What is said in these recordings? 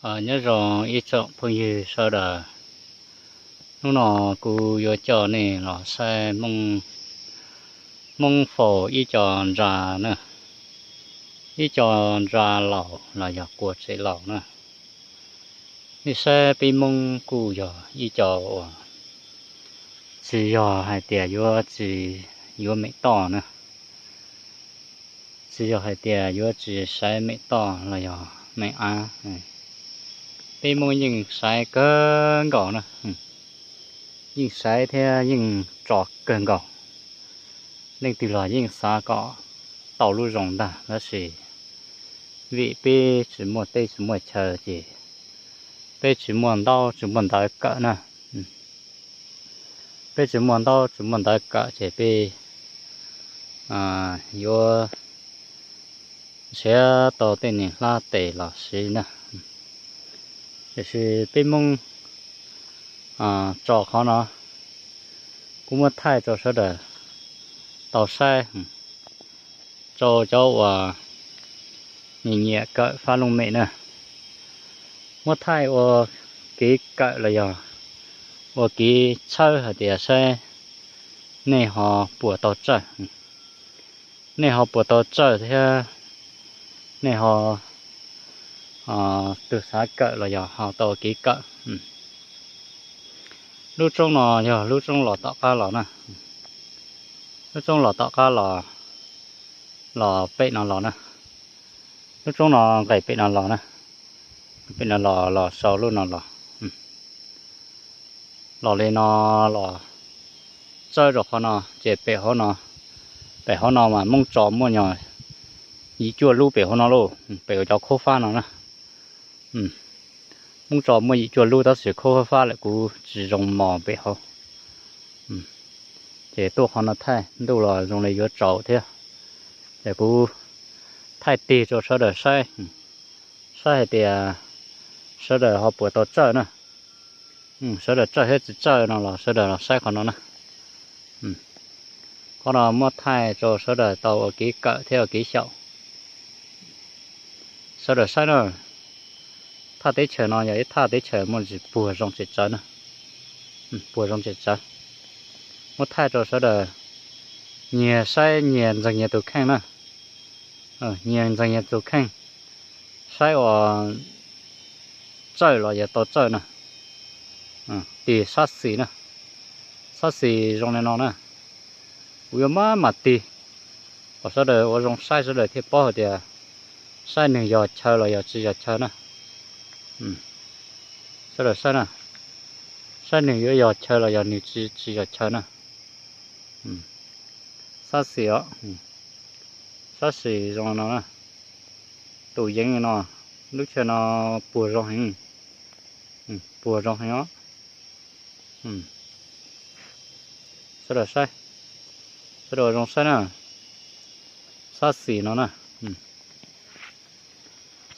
Nyob zoo ib tsoom phooj ywg sawv daws, hnub no kuv yuav coj nej los saib Hmoob faus ib co ntsa na, ib co ntsa laus los yog quas tsev laus na. Nej saib peb Hmoob kuj yog ib co uas tsis yog hais tias yuav tsis yuav mem toj na, tsis yog hais tias yuav tsis saib mem toj los yog mem av. Peb Hmoob yeej saib kawg nkaus na, yeej saib thiab yeej tso kawg nkaus. Leej twg los yeej xav kom tau lub zoo ntag, tab sis vim peb tsis muaj teb tsis muaj chaw ces peb tsis muaj ntaub tsis muaj ntawv kawm na. Peb tsis muaj ntaub tsis muaj ntawv kawm ces peb yuav nrhiav tau tej niag hlab tes los siv na. Tiam sis peb Hmoob tso qhov no, kuv muab thaij rau sawv daws tau saib, rau cov uas nyiam nyiam kawm fab looj mem na. Muab thaij ua kev kawm los yog ua kev txhawb hais tias saib nej ho puas tau tsawj, nej ho puas tau tsawj thiab nej ho tus xav kawm los yog ho tau kev kawm. Lub roob no yog lub roob los tom qab los na, lub roob los tom qab los, los pem no los na, lub roob no nqes pem no los na, pem no los los sau lub no los, los li no los tsawb rau qhov no, ces pem hauv no, pem hauv no mas Hmoob tso muaj nyog yim cuaj lub pem hauv no lauj, pem cov khaub fab no na. Hmoob tso muaj yim cuaj lub tab sis khaub fab lawm kuv tsis zoo mos pem hauv. Ces tuaj qhov no thaij ntuj los zoo li yuav tsaus thiab, ces kuv thaij tig rau sawv daws saib, saib hais tias sawv daws ho puas tau tsawj na. Sawv daws tsawj thiab tsis tsawj no los sawv daws los saib qhov no na. Qhov no muab thaij rau sawv daws tau ua kev kawm thiab ua kev xyaum. Sawv daws saib na, thaj teb chaws no yog ib thaj teb chaws muaj ntsis puag zoo tsis tsawv na, puag zoo tsis tsawv. Muab thaij rau sawv daws nyias saib nyias ntxeeg nyias tus kheej na, nyias ntxeeg nyias tus kheej, saib uas tsawj los yog tau tsawj na. Tig sab xis na, sab xis zoo li no na. Kuv yuav maj mam tig kom sawv daws ua zoo saib sawv daws thiaj paub hais tias saib nws yog chaw los yog tsis yog chaw na. Sawv daws saib na, saib nws yuav yog chaw los yog nws tsis yog chaw na. Sab xis os, sab xis zoo no na. Tus yeev no, lub chaw no puag zoo heev, puag zoo heev os. Sawv daws saib, sawv daws zoo saib na. Sab xis no na,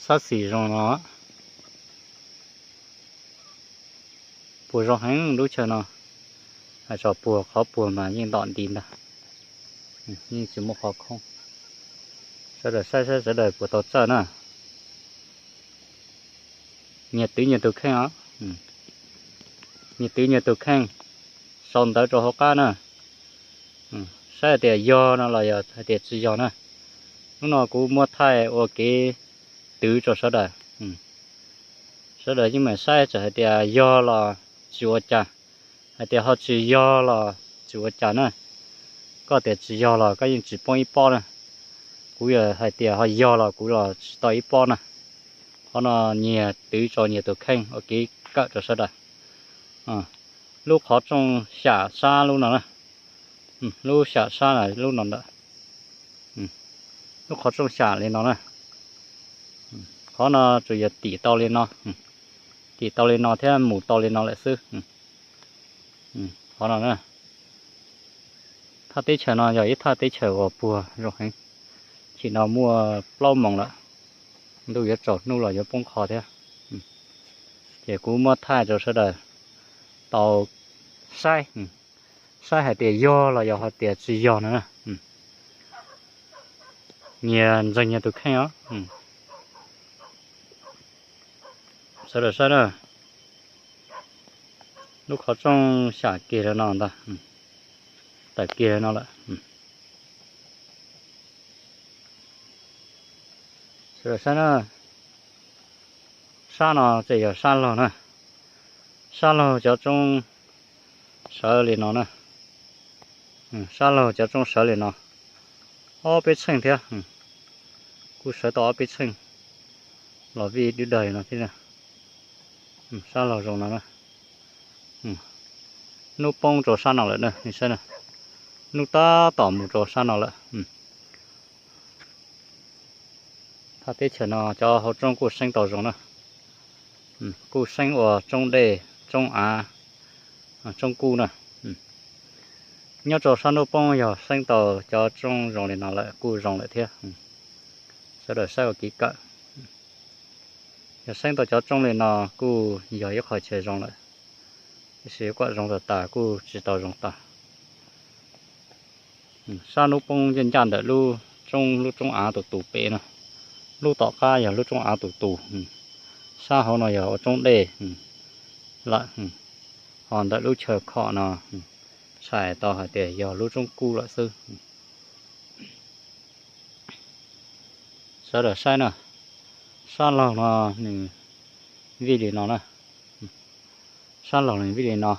sab xis zoo no, puag zoo heev lub chaw no. Hais txog puag qhov puag mas yeej ntom nti ntag, yeej tsis muaj qhov khoob. Sawv daws saib saib sawv daws puas tau tsawj na. Nyias twv nyias tus kheej os, nyias twv nyias tus kheej, sau ntawv rau hauv qab na, saib hais tias yog no los yog hais tias tsis yog na. Hnub no kuv muab thaij ua kev twv rau sawv daws. Sawv daws yeej meem saib txawm hais tias yog los tsis ua cas, hais tias ho tsis yog los tsis ua cas na. Koj tias tsis yog los koj yeej tsis poob ib pob na. Kuv yog hais tias ho yog los kuv los tsis tau ib pob na. Qhov no nyias twv rau nyias tus kheej ua kev kawm rau sawv daws. Lub qhov rooj xyam sab lub no na, lub xyam sab lub no ntawm, lub qhov rooj xyam li no na. Qhov no tsuas yog tim tau li no, tim tau li no thiab mus tau li no lawm xwb. Qhov no na, thaj teb chaws no yog ib thaj teb chaws uas puag zoo heev. Chim no muaj plaub moos lawm, ntuj yuav tsaus hnub los yuav poob qho thiab. Ces kuv muab thaij rau sawv daws tau saib, saib hais tias yog los yog hais tias tsis yog no na. Nyias ntseeg nyias tus kheej os. Sawv daws saib na, lub qhov rooj xyam kiag li no ntag, tawm kiag li no lawm. Sawv daws saib na, sab no ces yog sab laug na, sab laug cov roob sawv li no na, sab laug cov roob sawv li no, ob peb txheej thiab, kuj sawv tau ob peb txheej los vij dub dawg no thiab. Sab laug zoo no na, hnub poob rau sab no lawm na, nej saib na, hnub tab tom mus rau sab no lawm. Thaj teb chaws no cov hauv roob kuj seeb tau zoo na, kuj seeb ua roob dej, roob av, roob kub na. Nyob rau sab hnub poob yog seeb tau cov roob zoo li no lawm kuj zoo lawm thiab. Sawv daws saib ua kev kawm, yog seeb tau cov roob li no kuj yog ib qho chaw zoo lawm, tiam sis kom zoo tas tas kuj tsis tau zoo tas. Sab hnub poob ncaj ncaj ntawm lub roob, lub roob av tus tus pem no, lub tom qab yog lub roob av tus tus, sab hauv no yog ua roob dej lawm, ho ntawm lub chaw khom no txhais tau hais tias yog lub roob kub lawm xwb. Sawv daws saib na, sab laug no nws vij li no na, sab laug nws vij li no,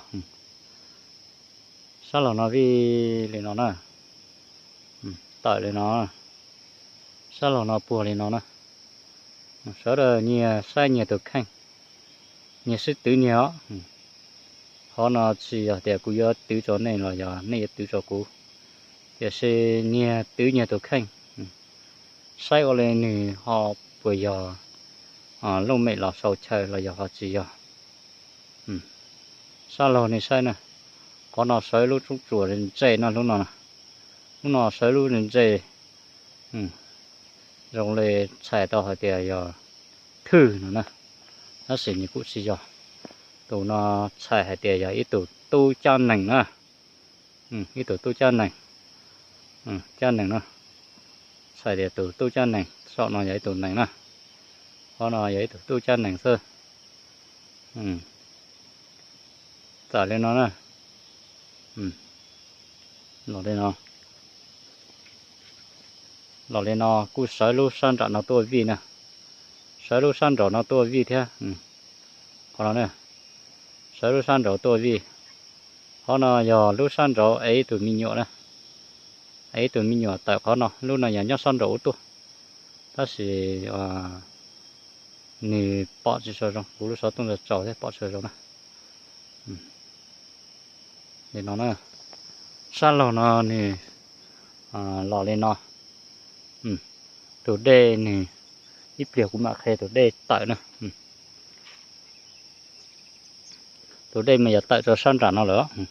sab laug no vij li no na, tawm li no, sab laug no puag li no na. Sawv daws nyias saib nyias tus kheej, nyias sib twv nyias os. Qhov no tsis yog tias kuv yuav twv rau nej los yog nej yuav twv rau kuv, tiam sis nyias twv nyias tus kheej, saib ua li nws ho puas yog looj mem los sau chaw los yog ho tsis yog. Sab laug nej saib na, qhov no sawv lub roob tsuas ntse no, lub no, lub no sawv lub ntse, zoo li txhais tau hais tias yog thwj no na, tab sis nws kuj tsis yog. Tus no txhais hais tias yog ib tug tub cab nees na, ib tug tub cab nees, cab nees na, txhais tias tus tub cab nees, saum no yog ib tug nees na, qhov no yog ib tug tub cab nees xwb. Txawm li no na, los li no, los li no kuj sawv lub sab nram no tuaj vij na, sawv lub sab nraum no tuaj vij thiab. Qhov no, sawv lub sab nraud tuaj vij. Qhov no yog lub sab nraud ev ib tug me nyuam na, ev ib tug me nyuam tawm qhov no, lub no yog nyob sab nraud ub tuaj, tab sis nws pom tsis tshua zoo, kuv lub xov tooj tsaus tsaus thiab pom tsis tshua zoo na. Li no na, sab laug no nws los li no, tus dej nws, ib pliag kuv mam qhia tus dej tawm na. Tus dej mas yog tawm rau sab nram no lawm,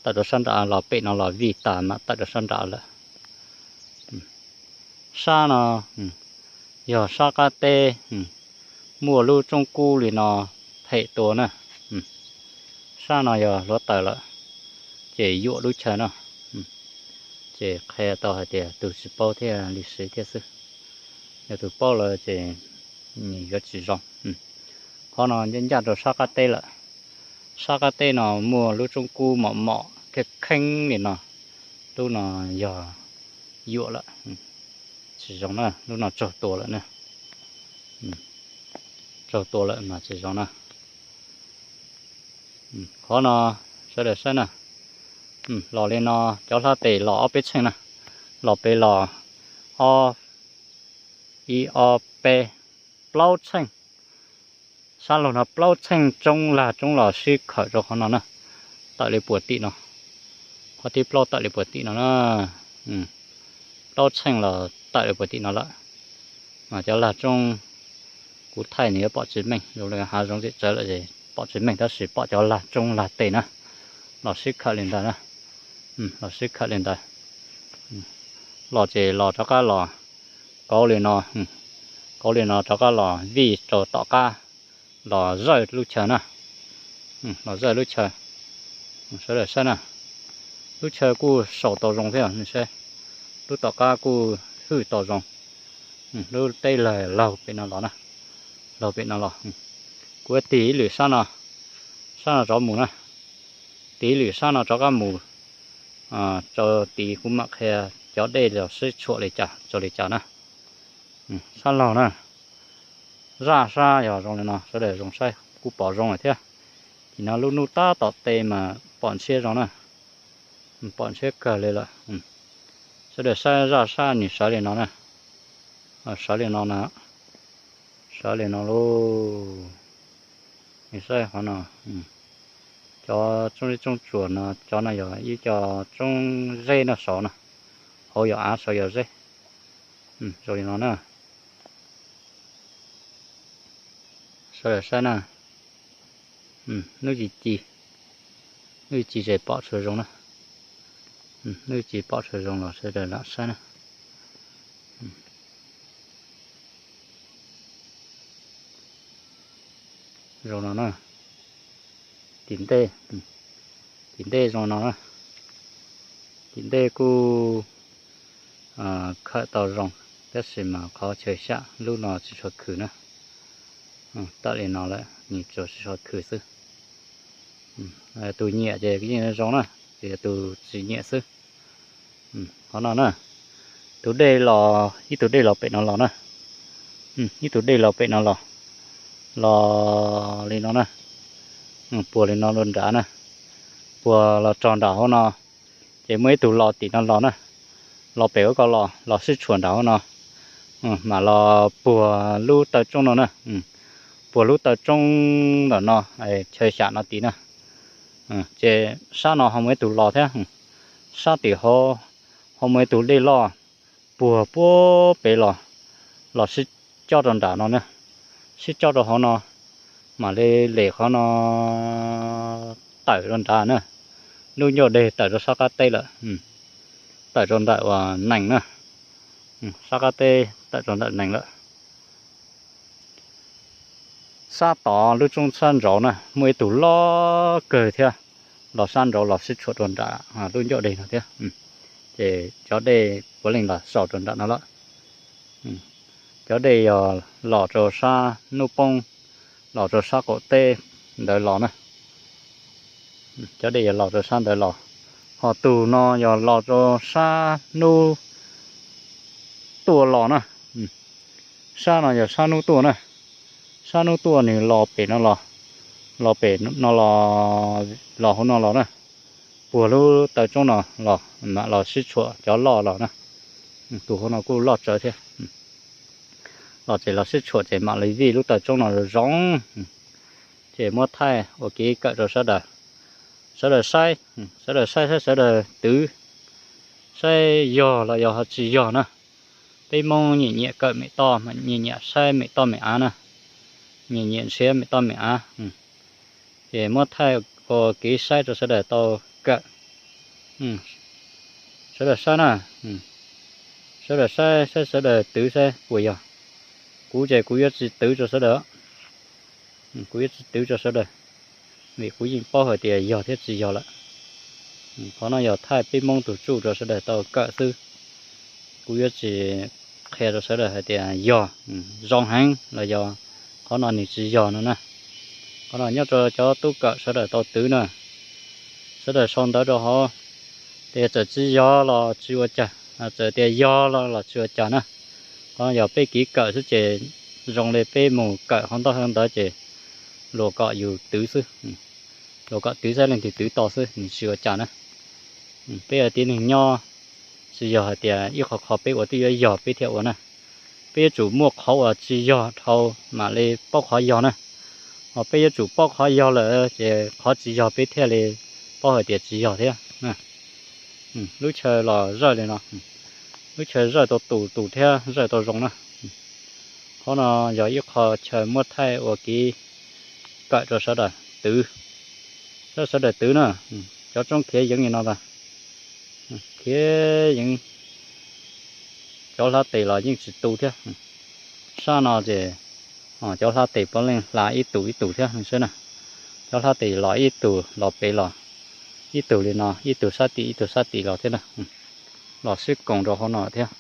tawm rau sab nram los pem no los vij tas mas tawm rau sab nram lawm. Sab no yog sab qab teb, muaj lub roob kub li no phem tua na. Sab no yog hluav taws lawm, ces yuam lub chaw no, ces qhia tau hais tias tus tsis paub thiaj li siv thiab xwb, yog tus paub lawm ces nws yuav tsis zoo. Qhov no ncaj ncaj rau sab qab teb lawm. Sab qab teb no muaj lub roob kub mos mos kheeb kheeb li no, lub no yog yuam lawm, tsis zoo na, lub no raug tua lawm na. Raug tua lawm mas tsis zoo na. Qhov no sawv daws saib na, los li no, cov hlab tes los ob peb txheej na, los pem los ob, ib ob peb, plaub txheej. Sab laug no plaub txheej roob lag roob los sib khawm rau qhov no na, tawm li puag tim no, qhov thib plaub tawm li puag tim no na, plaub txheej los tawm li puag tim no lawm. Mas cov lag roob kuv thaij nws yuav pom tsis meej, zoo li hav zoov txim tsawv lawm es pom tsis meej, tab sis pom cov lag roob lag tes na, los sib khawm li ntawd na, los sib khawm li ntawd. Los ces los rov qab los kauv li no, kauv li no rov qab los vij rau tom qab, los zawj lub chaw na, los zawj lub chaw. Sawv daws saib na, lub chaw kuj saum tau zoo thiab, nej saib, lub tom qab kuj hwj tau zoo. Lub teb lawg laug pem no los na, laug pem no los, Kuv tig ib lwm sab no, sab no rov mus na, tig ib lwm sab no rov qab mus, rau tid kuv mam qhia cov dej los sib tshuam li cas rau li cas na. Sab laug na, zaj sab yog zoo li no, sawv daws zoo saib kuj pom zoo lawm thiab. Ces no lub hnub tab tom teb mas pom ntshiab zoo na, pom ntshiab kawg li lawm. Sawv daws saib zaj sab nws sawv li no na, sawv li no na, sawv li no lauj. Nws saib qhov no, cov tsoob zeb tsoob tsuas no, cov no yog ib co tsoob zeb no, saud no, hauv yog av, saud yog zeb, zoo li no na. Sawv daws saib na, hnub ci ci, hnub ci ci ces pom tshua zoo na, hnub ci pom tshua zoo los sawv daws lam saib na. Zoo no na, tim ntej, tim ntej zoo no na, tim ntej kuj khawm tau zoo, tab sis mas qhov chaw xyam lub no tsis tshua khwm na. Tawm li no lawm nws tsuas tsis tshua khwm xwb. Tus nyiam ces yeej zoo na, ces tus tsis nyiam xwb. Qhov no na, tus dej los, ib tug dej los pem no los na, ib tug dej los pem no los, los li no na, puag li no los nrad na, puag los rau nram hauv no, ces muaj ib tug los tim no los na, los pem hauv ko los, los sib tshuam nram hauv no, mam los puag lub taw tsoob no na, puag lub taw tsoob ntawm no, chaw xyam no tid na. Ces sab no ho muaj ib tug los thiab, sab tim hauv ho muaj ib tug dej loj puag puag pem los, los sib cob rau nram no na, sib cob rau hauv no, mam li lem qhov no tawm rau nrad na, lub ncauj deg tawm rau sab qab teb lawm, tawm rau ntawm uas nees na, sab qab teb tawm rau ntawm nees lawm. Sab tod lub tsoob sab nraud na muaj ib tug loj kawg thiab, los sab nraud los sib tshuam rau nram lub ncauj deg no thiab. Ces cov dej puav leej los xaus rau nram no lawm. Cov dej yog los rau sab hnub poob, los rau sab qaum teb ntawd los na. Cov dej yog los rau sab ntawd los, ho tus no yog los rau sab hnub tuaj los na. Sab no yog sab hnub tuaj na, sab hnub tuaj nws los pem no los, los pem no los, los hauv no los na, puag lub taw tsoob no los, mam los sib tshuam cov loj los na. Tus hauv no kuj loj tsawv thiab. Los ces los sib tshuam ces mam li vij lub taw tsoob no zoo zoo. Ces muab thaij ua kev kawm rau sawv daws, sawv daws saib, sawv daws saib saib sawv daws twv, saib yog los yog ho tsis yog na. Peb Hmoob nyiam nyiam kawm mem toj, nyiam nyiam saib mem toj mem av na, nyiam nyiam nrhiav mem toj mem av. Ces muab thaij ua kev saib rau sawv daws tau kawm. Sawv daws saib na, sawv daws saib saib sawv daws twv saib puas yog. Kuv ces kuv yuav tsis twv rau sawv daws, kuv yuav tsis twv rau sawv daws, vim kuv yeej paub hais tias yog thiab tsis yog lawm. Qhov no yog thaij peb Hmoob tus tsuj rau sawv daws tau kawm xwb. Kuv yuav tsis qhia rau sawv daws hais tias yog zoo heev los yog qhov no nws tsis yog no na. Qhov no nyob rau cov tub kawm sawv daws tau twv na. Sawv daws sau ntawv rau hauv, tias txawm tsis yog los tsis ua cas, txawm tias yog los los tsis ua cas na. Qhov no yog peb kev kawm xwb ces zoo li peb mus kawm hauv ntawv ces luag kom yus twv xwb, luag kom twv saib leej twg twv tau xwb, nws tsis ua cas na. Peb haiv tib neeg nyob, tsis yog hais tias ib qho qho peb ua twb yuav yog peb thiaj ua na. Peb yuav tsum muaj qhov uas tsis yog dhau mam li paub qhov yog na. Ho peb yuav tsum paub qhov yog lawm ces qhov tsis yog peb thiaj li paub hais tias tsis yog thiab. Lub chaw los zawj li no, lub chaw zawj tau tus tus thiab zawj tau zoo na. Qhov no yog ib qho chaw muab thaij ua kev kawm rau sawv daws twv, sawv daws twv na. Cov tsoob khiav yeev li no ntag, khiav yeev. Cov hlab tes los yeej tsis tu thiab. Sab no ces cov hlab tes puav leej hla ib tus ib tus thiab xwb na. Cov hlab tes los ib tus los pem los, ib tus li no, ib tus sab tim ib tus sab tim los thiab na. Los sib koom rau hauv no thiab.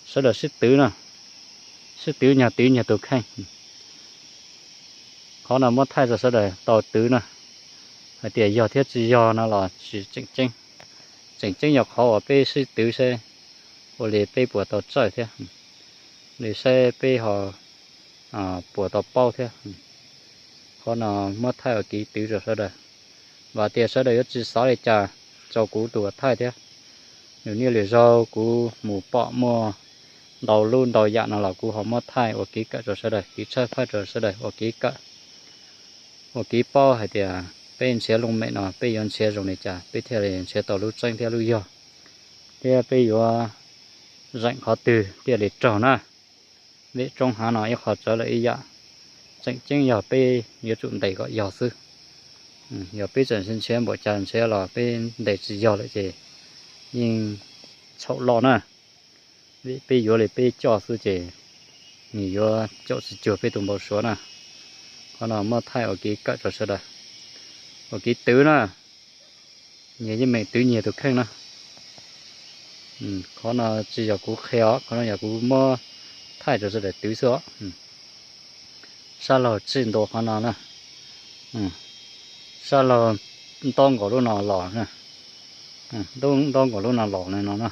Sawv daws sib twv na, sib twv nyag twv nyag tus kheej. Qhov no muab thaij rau sawv daws tau twv na, hais tias yog thiab tsis yog no los tsis tseem ceeb. Tseem ceeb yog qhov uas peb sib twv seb ua li peb puas tau txawj thiab, li seb peb ho puas tau paub thiab. Qhov no muab thaij ua kev twv rau sawv daws, vam tias sawv daws yuav tsis xav li cas rau kuv tus uas thaij thiab. Nws niaj lwm zaug kuv mus pom muaj ntau lub ntau yam no los kuv ho muab thaij ua kev kawm rau sawv daws, kev tshawb fawb rau sawv daws ua kev kawm, ua kev paub hais tias peb nrhiav looj mem no peb yuav nrhiav zoo li cas peb thiaj li nrhiav tau lub tseeb thiab lub yog, thiab peb yuav zeem qhov twg thiaj li raug na. Vim roob hav no ib qho tsawv lawm ib yam, tseem ceeb yog peb yuav tsum ntes kom yog xwb. Yog peb tseem nrhiav npaum cas nrhiav los peb ntes tsis yog lawm ces yeej txhaum loj na. Vim peb yuav li peb coj xwb ces nws yuav caum tsis cuag peb tus npau suav na. Qhov no muab thaij ua kev kawm rau sawv daws, ua kev twv na. Nyias yeej meem twv nyias tus kheej na. Qhov no tsis yog kuv qhia os, qhov no yog kuv muab thaij rau sawv daws twv xwb os. Sab laug txij ntua qhov no na, sab laug nto nkaus lub no los na, nto nkaus lub no los li no na.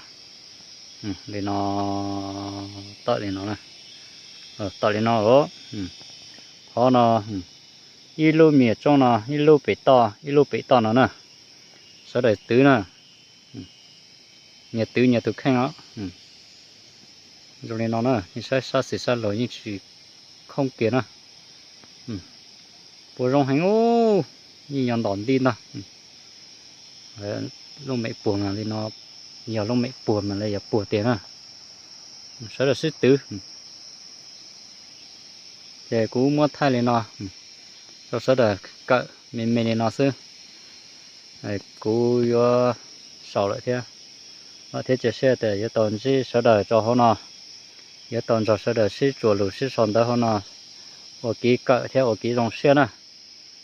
Li no, tawm li no, tawm li no. Qhov no ib lub me nyuam roob no, ib lub pem toj, ib lub pem toj no na. Sawv daws twv na, nyias twv nyias tus kheej os. Zoo li no na, saib sab xis sab laug yeej tsis khoob kiag na. Puas zoo heev ub, yeej yog ntom nti ntag. Looj mem puag mas li no, yog looj mem puag mas li yog puag tiag na. Sawv daws sib twv. Ces kuv muab thaij li no rau sawv daws kawm me me li no xwb. Kuv yuav sau lawm thiab, vam thiab cia siab tias yuav tau ntsib sawv daws rau hauv no, yuav tau nrog sawv daws sib tsuas lus sib sau ntawv hauv no ua kev kawm thiab ua kev zoo siab na.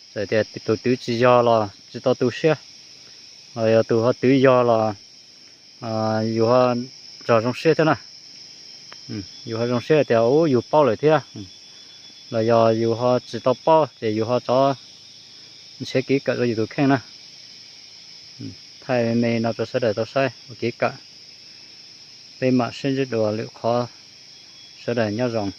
Txawm tias tus twv tsis yog los tsis tau tu siab, los yog tus ho twv yog los yus ho nrog zoo siab thiab na. Yus ho zoo siab tias ub yus paub lawm thiab, los yog yus ho tsis tau paub ces yus ho rov nrhiav kev kawm rau yus tus kheej na. Thaij me me no rau sawv daws tau saib ua kev kawm. Peb mam sib ntsib dua lwm qhov, sawv daws nyob zoo.